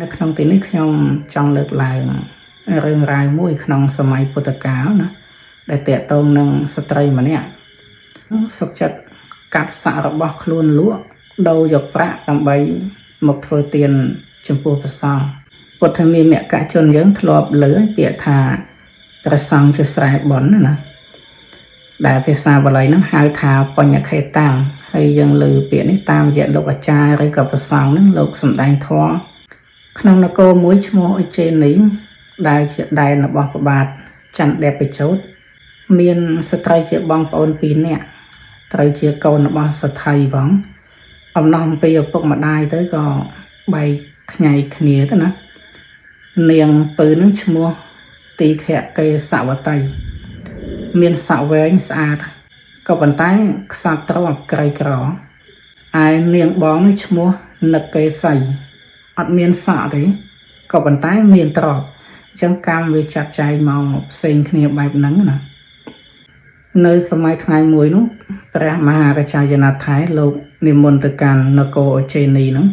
នៅក្នុងទីនេះខ្ញុំចង់លើកឡើងរឿងរ៉ាវមួយក្នុងសម័យពុទ្ធកាលណាដែលតាក់ទងនឹងស្ត្រីម្នាក់សុខចិត្តកាត់សក់របស់ខ្លួនលក់ដូរយកប្រាក់ដើម្បីមកធ្វើទានចំពោះព្រះសង្ឃពុទ្ធមានមគ្គជនយើងធ្លាប់លើពាក្យថាព្រះសង្ឃជាស្រែបុណ្យណាដែលភាសាបាលីហ្នឹងហៅថាបញ្ញខេតាំងហើយយើងលើពាក្យនេះតាមរយៈលោកអាចារ្យឬក៏ព្រះសង្ឃហ្នឹងលោកសម្ដែងធម៌ក្នុងនគរមួយឈ្មោះអុជេនីដែលជាដែនរបស់ព្រះបាទចន្ទដេបជោតមានស្ត្រីជាបងប្អូនពីរនាក់ត្រូវជាកូនរបស់សថីផងអំណោះអំពីឪពុកម្ដាយទៅក៏បែកខ្ញែកគ្នាទៅណានាងពៅនឹងឈ្មោះទីខៈកេសវតីមានសក់វែងស្អាតក៏ប៉ុន្តែខ្សត់ទ្រព្យក្រីក្រឯនាងបងនេះឈ្មោះនឹកកេសីអត់មានសក់ទេក៏ប៉ុន្តែមានទ្រព្យអញ្ចឹងកម្មវាចាត់ចែងមកផ្សេងគ្នាបែបហ្នឹងណានៅសម័យថ្ងៃមួយនោះព្រះមហារាជាយនថៃលោកនិមន្តទៅកាន់នគរអូចេនីហ្នឹង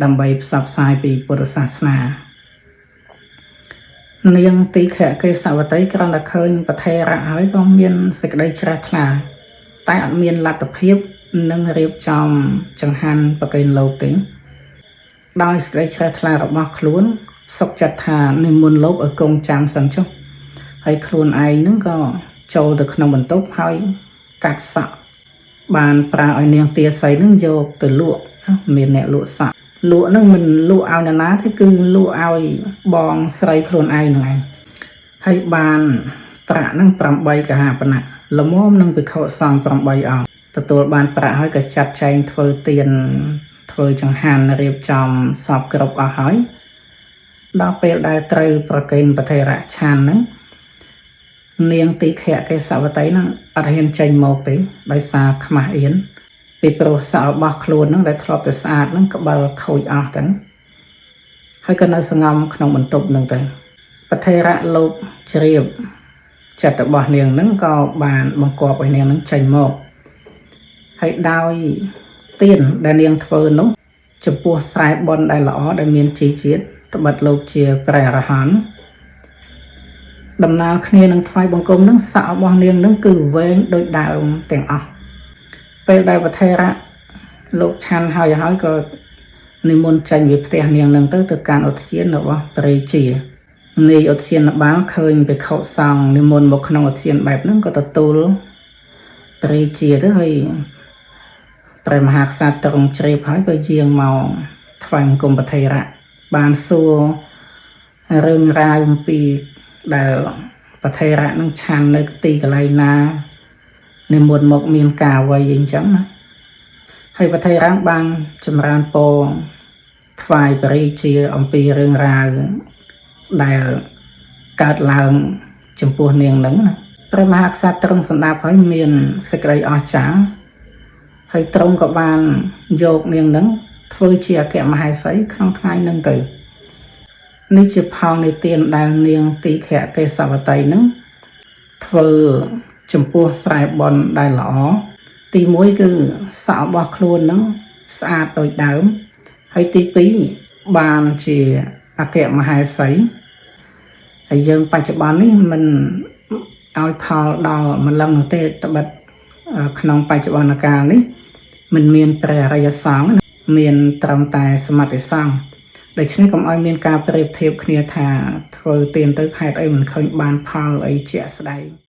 ដើម្បីផ្សព្វផ្សាយពីពុទ្ធសាសនានាងទីខៈកេសវតីគ្រាន់តែឃើញប្រថេរៈហើយក៏មានសេចក្តីជ្រះថ្លាតែអត់មានលទ្ធភាពនឹងរៀបចំចង្ហាន់ប្រគេនលោកទេដោយសេចក្តីជ្រះថ្លារបស់ខ្លួនសុខចិត្តថានិមន្តលោកឲ្យគង់ចាំសិនចុះហើយខ្លួនឯងនឹងក៏ចូលទៅក្នុងបន្ទប់ហើយកាត់សក់បានប្រើឲ្យនាងទាសីនឹងយកទៅលក់មានអ្នកលក់សក់លក់នឹងមិនលក់ឲ្យនរណាទេគឺលក់ឲ្យបងស្រីខ្លួនឯងហ្នឹងឯងហើយបានប្រាក់នឹង8កហាបណៈល្មមនឹងភិក្ខុសង្ឃ8អង្គទទួលបានប្រាក់ហើយក៏ចាត់ចែងធ្វើទានធ្វើចង្ហាន់រៀបចំសពគ្រប់អស់ហើយដល់ពេលដែលត្រូវប្រគេនប្រធេរៈឆានហ្នឹងនាងទីខៈកេសវតីហ្នឹងអត់ហ៊ានចេញមកទេដោយសារខ្មាស់អៀនពីព្រោះសក់របស់ខ្លួនហ្នឹងដែលធ្លាប់តែស្អាតហ្នឹងក្បិលខូចអស់ទៅហើយក៏នៅសងំក្នុងបន្ទប់ហ្នឹងទៅប្រធេរៈលោកជ្រាបចិត្តរបស់នាងហ្នឹងក៏បានបង្គាប់ឲ្យនាងហ្នឹងចេញមកហើយដោយទានដែលនាងធ្វើនោះចំពោះស្រែបុណ្យដែលល្អដែលមានជីជាតិត្បិតលោកជាព្រះអរហន្តដំណើរគ្នានឹងថ្វាយបង្គំនឹងសក់របស់នាងនឹងគឺវែងដូចដើមទាំងអស់ពេលដែលប្រធេរៈលោកឆាន់ហើយហើយក៏និមន្តចេញពីផ្ទះនាងនឹងទៅកាន់ឧទ្យានរបស់ព្រះរាជានាយឧទ្យានបាលឃើញភិក្ខុសង្ឃនិមន្តមកក្នុងឧទ្យានបែបហ្នឹងក៏ទទួលព្រះរាជាទៅហើយព្រះមហាក្សត្រទ្រង់ជ្រាបហើយក៏យាងមកថ្វាយបង្គំប្រធេរៈបានសួររឿងរ៉ាវអំពីដែលប្រធេរៈនឹងឆាន់នៅទីកន្លែងណានិមន្តមកមានការអ្វីអីចឹងណាហើយប្រធេរៈបានចម្រើនពរថ្វាយព្រះរាជាអំពីរឿងរ៉ាវដែលកើតឡើងចំពោះនាងនឹងណាព្រះមហាក្សត្រទ្រង់សម្ដាប់ហើយមានសេចក្តីអស្ចារ្យហើយទ្រង់ក៏បានយកនាងនឹងធ្វើជាអគ្គមហេសីក្នុងថ្ងៃនឹងទៅនេះជាផលនៃទានដែលនាងទីខៈកេសវតីនឹងធ្វើចំពោះស្រែបុណ្យដែលល្អទី1គឺសក់របស់ខ្លួននឹងស្អាតដូចដើមហើយទី2បានជាអគ្គមហេសីហើយយើងបច្ចុប្បន្ននេះមិនឲ្យផលដល់ម្លឹងនោះទេត្បិតក្នុងបច្ចុប្បន្នកាលនេះមិនមានព្រះអរិយសង្ឃមានត្រឹមតែសមត្ថសង្ឃដូច្នេះកុំឲ្យមានការប្រៀបធៀបគ្នាថាធ្វើទានទៅហេតុអីមិនឃើញបានផលអីជាក់ស្ដែង។